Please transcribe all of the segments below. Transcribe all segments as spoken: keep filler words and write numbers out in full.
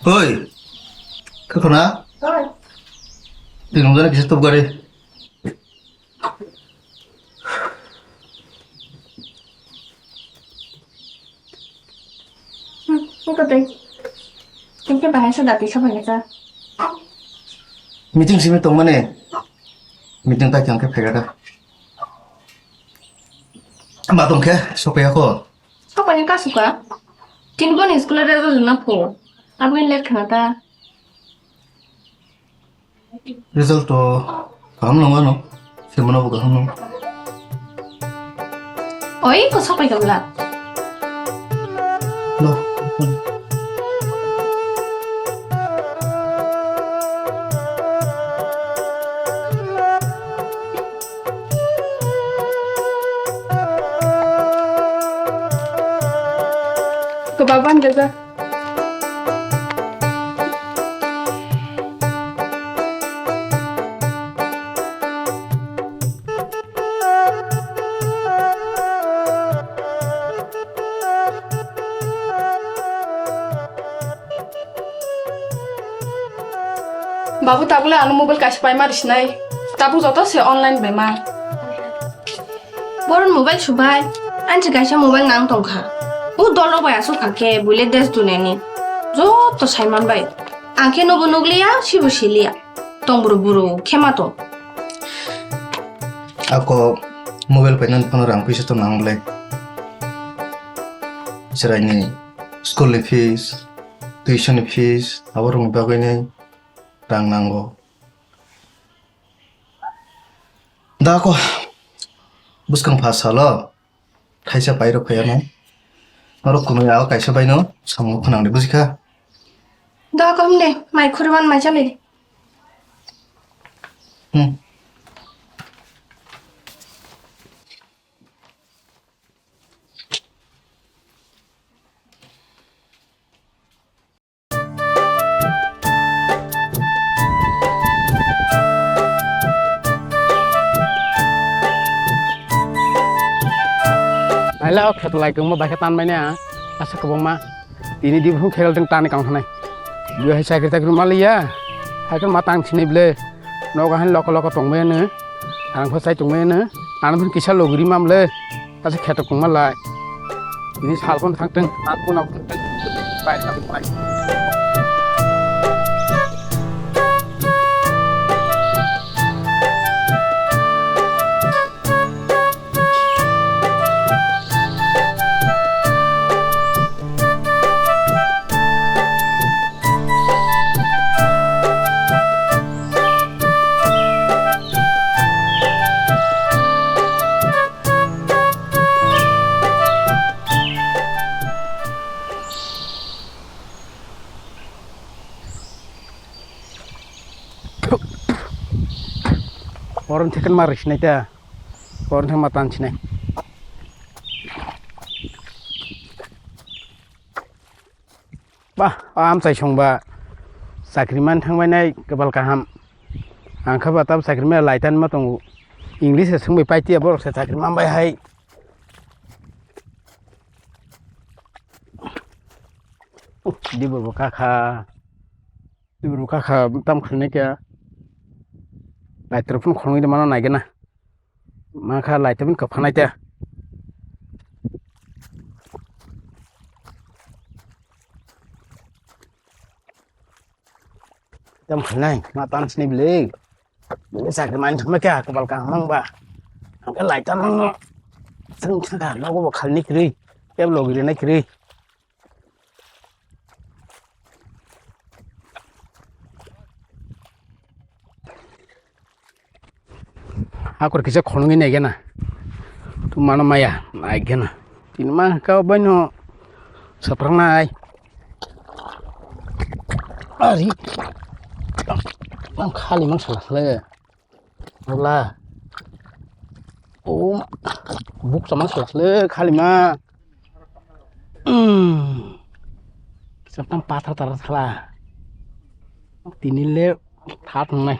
Oi, khe khuna? Oi. Tinung jani kisa tup gari. Hmm, iko tei. Tei khe bahai sa dati sa phai kha. Meeting simi tongmani. Meeting ta khe phai kha. Ma tong khe sokya ko. Sokya ka suka. Tin bon school result na pho. Abgin let khana ta. Result to kaham nang ano, semana bo kaham nang. Oi, ko sapai ka bla. Lo. Ko baban jaga. Babu, tabuk le ano mobile kaisa paima risinai. Tabuk joto se online bai ma. Boron mobile subai, anchi kaisa mobile nang tongkha. U dolo bai asuk kha khe buile des duneni. Joto saiman bai. Ang khe nobo nukliya, sibo siliya. Tong buru buru khe ma tong. Ako mobile painani phano rang puisa to nang le. Chwraini school ni fees, tuition ni fees, aborokni bagwini rang nango. Da ko bwskang pha salo thaisa pairok phaiya no. Norok kunui ago kaisa baino samung khwnang de bujikha. Da ko himde mai khurban mai chale. Hmm. Naila o kheto lai kongma bai khe tan bai na asa kwbangma. Tini di buphang kheral teng tani kang thanai. Bo hai chakri takri ma liya. Hai khe ma tang sinai ble. Nogo haino loko loko tongmani, ang pho chai tongmani, ano pho kisa logri mamle, tase kheto kongma lai. Ini sal pon thangteng, an pon thangteng, bai thangteng bai. Boron theken ma rwsinai ta. Boron theng ma tan sinai. Bah, o amchai songba chakri man thangbainai kwbal kaham. Ang khe ba tab chakri man laitan ma tongo. English se swngbai pai tiya borok se chakri man bai hai. Uh, dibor bo kakha. Dibor bo kakha tam khwlai kya. Laitrok phun khoroknwi de mano naigena. Makha lai tebin kwphanai te. Tam khanai ma tan sini bile. Bile sakri man thangma kya kwbal kaham mang ba. Angke lai tam mang no. Sing thangka nogo bo khalni kri. Kebo logi rina kri. Akor kisa khonogwi naigena. Tu mano maya naigena. Tini ma ka baino saprangnai. Ari. Ang khali mang salasle. Wala. O buk chamang salasle khali ma. Hmm. Kisa tam pathar tara sala. Tini le tha tongnai.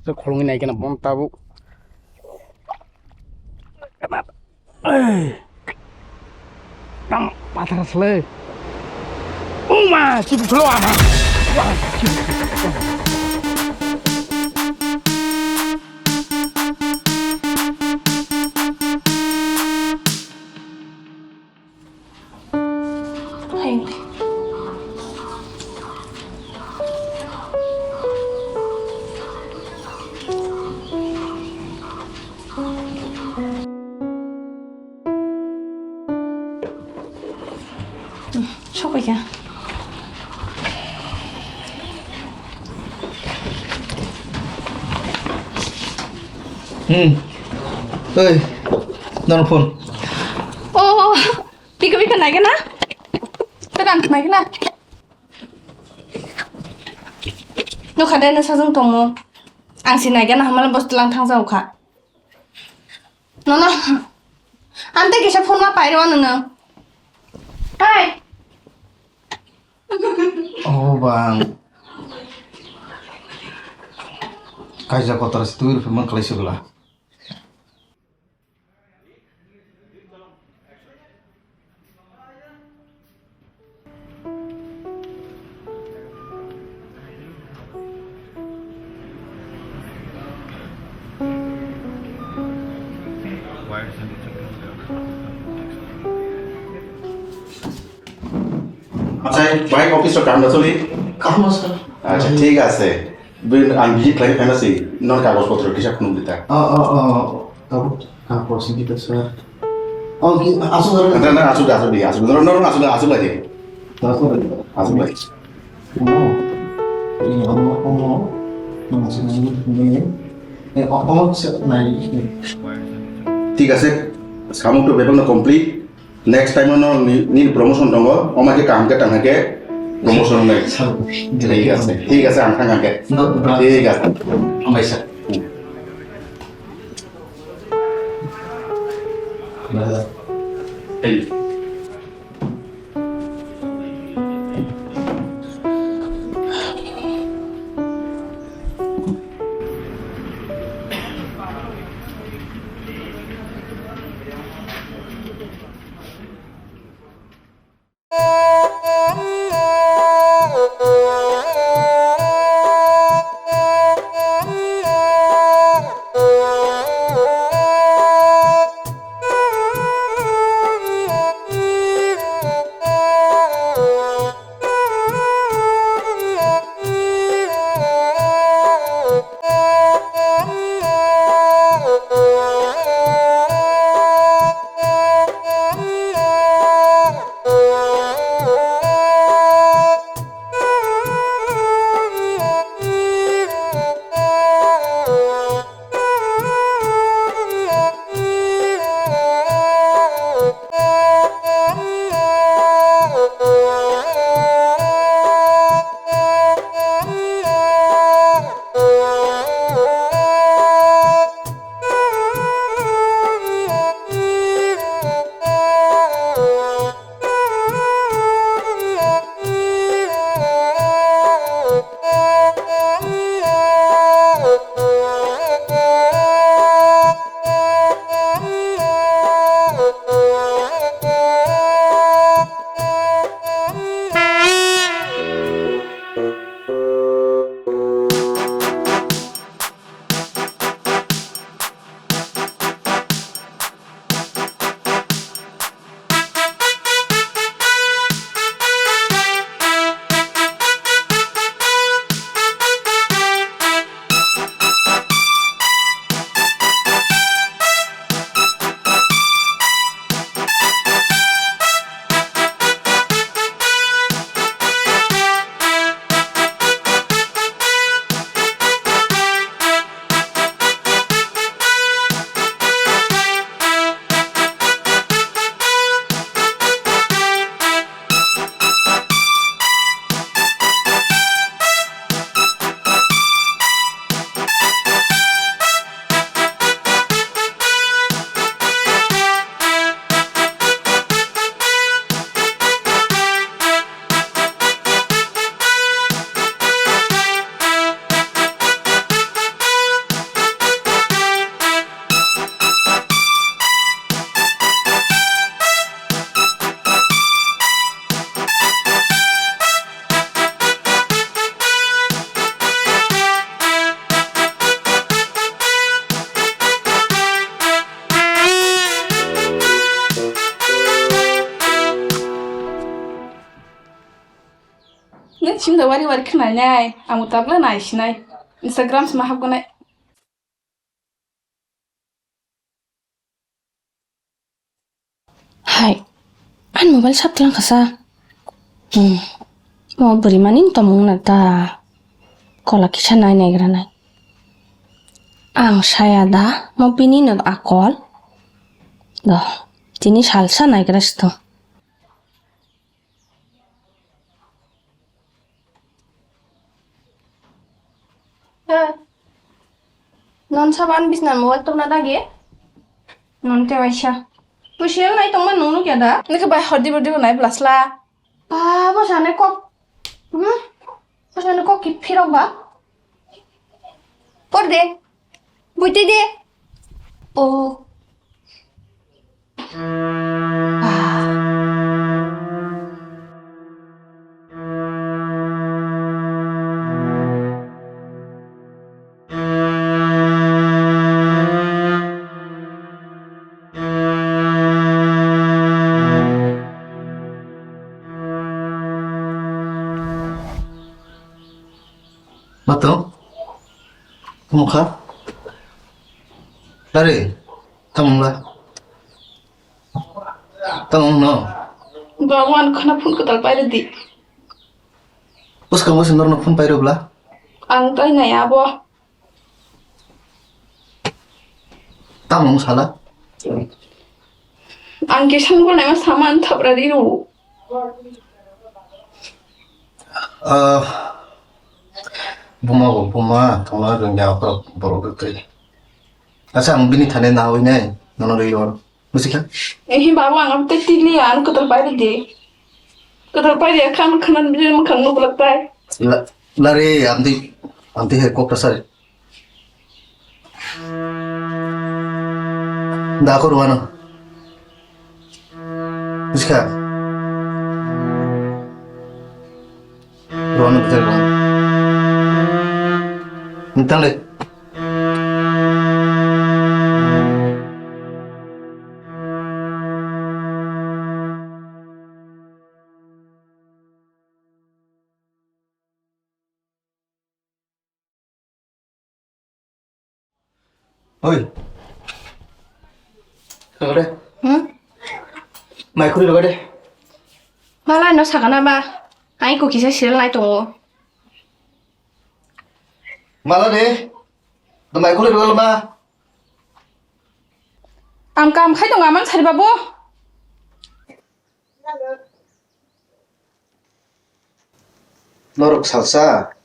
Se khorongwi nai kena bon tabuk. Ei. Tam pathar sala. Uma, chibu salo ama. Sokphaikha. Hmm. Oi, nono phone. Oh, bika bika naikhe na? Tadang naikhe na? Nokha de na sajung tongmo. Ang si naikhe na hamala bostu lang thang jao kha. Nono. Ante kisa phone ma pairo nono. Hai. Oh, bang. Kaisa kotor se twi rw phimang khlai sugla. Achai, bai office o kaham da choli? Kaham, sir. Acha, thik ase. Bini ang visit khlai phaima si, non kagoj potro kisa phunuk di ta. Oh, oh, oh. Kagoj, kagoj sini kita, sir. Oh, ki, asuk, sir. Anta na asuk, asuk di, asuk. No, no, asuk, asuk lagi. Asuk lagi. Asuk lagi. Oh. Ini, oh, oh. Nang sini, ini. Eh, oh, oh, sir, nai. Thik ase, samung to bebak no complete. Next time no ni, ni promotion tongo, oma ke kaham ke tang ke promotion nai. Sir, thik ase, thik ase, ang thang ke. No, no. Thik ase. Amai sir. Hey. Nwng simi da wari wari khwnai nai, ang bo tabla nai sinai. Instagram sima hapgwnai. Hai, ani mobile sap tlang kasa. Hmm. Mo bwrwi mani tongmung na ta. Kola kisa nai nai gra nai. Ang saya da, mo bini no akol. Do, tini salsa nai gra sto. Ha. Non saban bisna mobile topna dagi. Non te waisa. Pusial nai tongma nung nukya da? Nike bai hor dibo dibo nai blasla. Ba, bo sane kok. Hmm? Bo sane kok ki phirok ba? Por de. Buti de. O. Mato, tamo kha? Lari, tamo wngla? Tamo wngno? Ba, wan khana phone kwtal pairw di. Bwskango se norno phone pairw bla? Ang tai nai abo. Tamo wng sala? Ang kisa nugwi laima sama ang thabra riro. Ah, buma bo buma, tongna rwngya borok, borok rwtwi. Asa ang bini thani nawi nai, nono rwi or. Busikha? Ehi babu, ang abo tei tiliya, ano kwtal pairw di. Kwtal pairw khan khanan bini mwkhang nuglak tai. La, lari, amdi, amdi he kok tasari. Da ko ruano. Busikha? Ruano bwtwr ruano. Nitang le. Oi. Kagade? Hmm? Mai khuri rogade. Malai no sakana ba. Ai ko kisa serial nai tongo. Mala de. Do mai khuri rogal ma. Ang kam khai tongo amang sari babu. Norok salsa,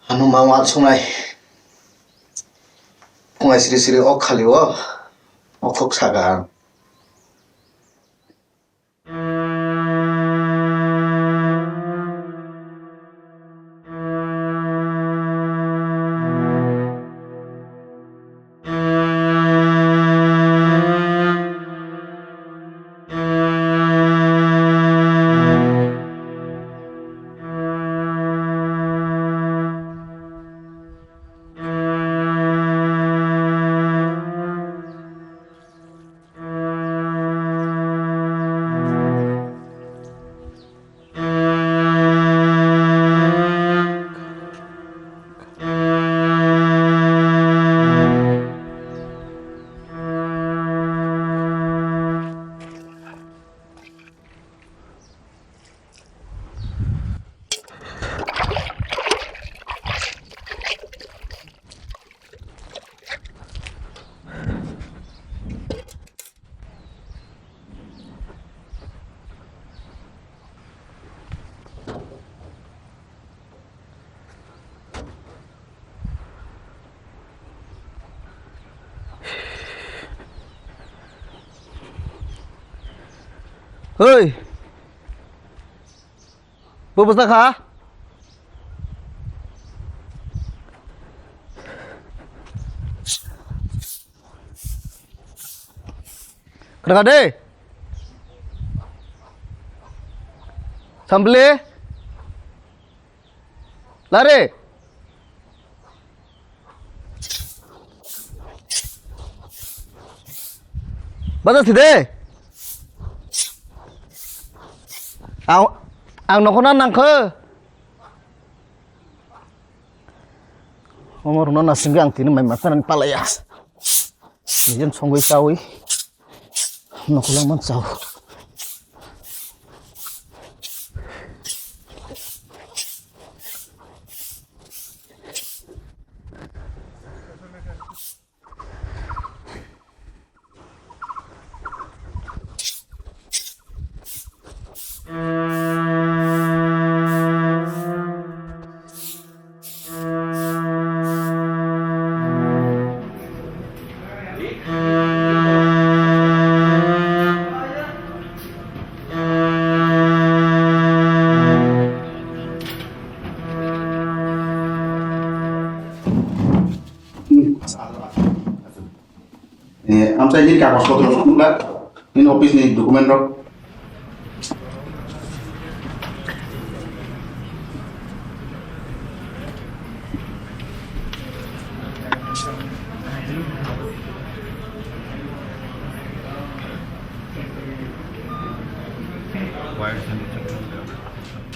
ano ma uansuknai. Phungai siri siri ok khali o, okhok saka ang. Hoi. Bo bwsa kha? Khna kha de? Sambli? Lare? Bata side. Ang, Ang nokhorna nangkho. Omo rwna nasingwi ang tini mai masanani palaya. Nijeni songwi chawi nokhorlangma chao. Eh, amchai nini kagoj potro rok nukla, nini office ni document rok.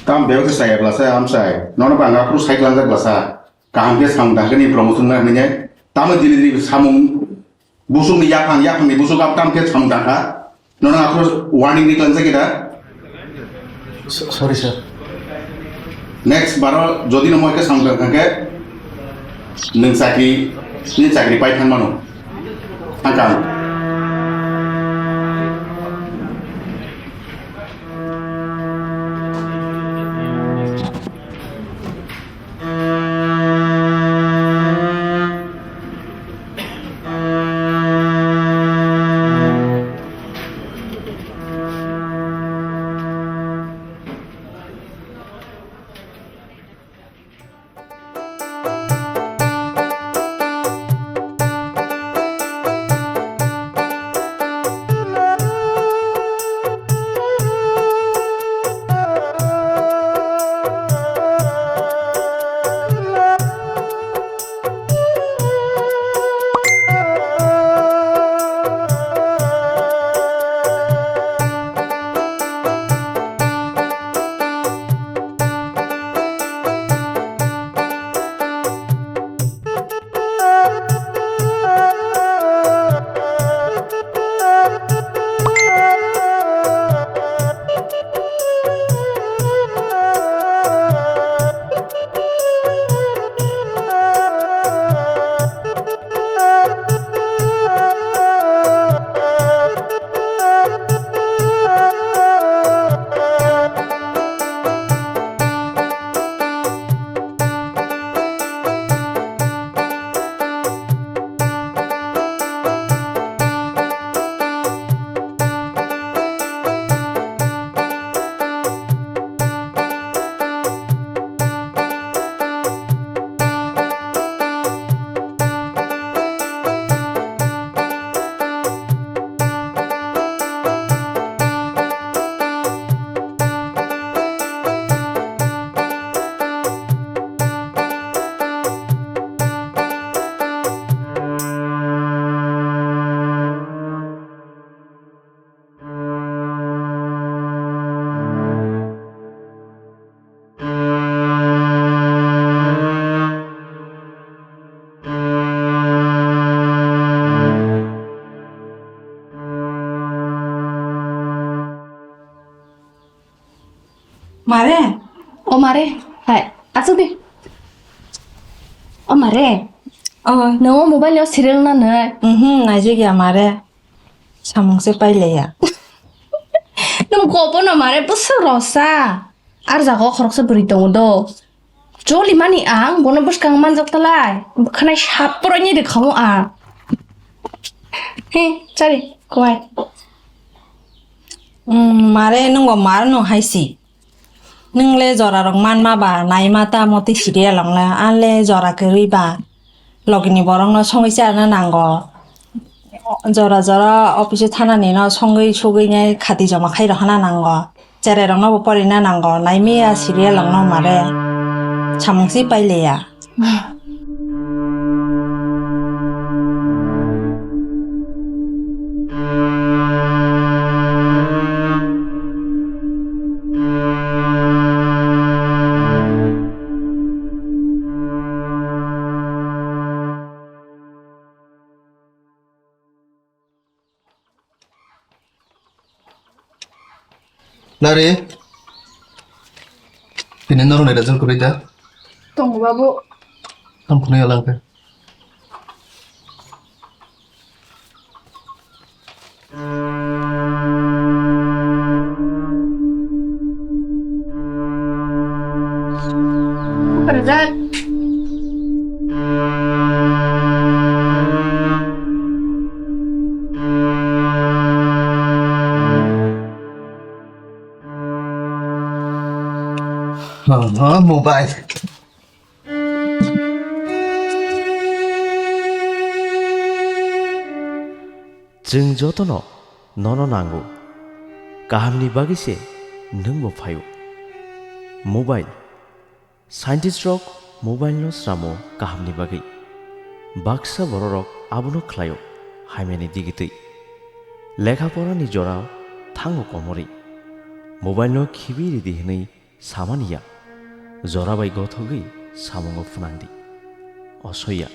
Tam bebak se saya belasa amchai. Nono bangga kru sai langjak belasa. Kaham khe samung tangkhe ni promotion na hinwi. Tamo dini ni samung busuk ni yaphang, yaphang ni busuk ap tam khe samung tangkha. Nono akhro warning ni klan sakhe da. So-, sorry, sir. Next baro jodi no moi khe samung tangkha khe nwng chakri, nini chakri pai thang mano. Ang kaham. Mare. O mare. Hai, asuk di. O mare. O. Nung o mobile o serial na nai? Mhm, naijak ya mare. Samung se pailaiya. Nung kobo no mare, bwswk rosa. Ar jaga o khoroksa bwrwi tongo do. Choli mani ang bono bwskang manjak talai. Bwkhanai sap poroi ni rwkha o ang. He, chari, kwai. Mm, mare nung bo mar no hai si. Nung le jora rok manma ba naima ta moti serial rok le, ang le jora kwrwi ba. Logini borokno songwi charna nango. Jora jora office o thanani no songwi sugwi nai khati joma khai rohana nango. Cherai rokno bo porina nango. Naimi ya serial rokno mare samung si pailiya. Nari, tini norok ni result kwrwi da? Tongo, babu. Ang phunui alang khe. Result. Aha, mobile. Chwng jotono nono nango. Kahamni bagwi se nwngbo phaio. Mobile. Scientist rok mobile no swnamo kahamni bagwi. Baksa bororok abono khlaio, hamyani digitwi. Lekha porani jora thango komorwi. Mobile no khibi ridi hwnwi samani ya. Jora bai gothogwi samungo phwnangdi. Osoya.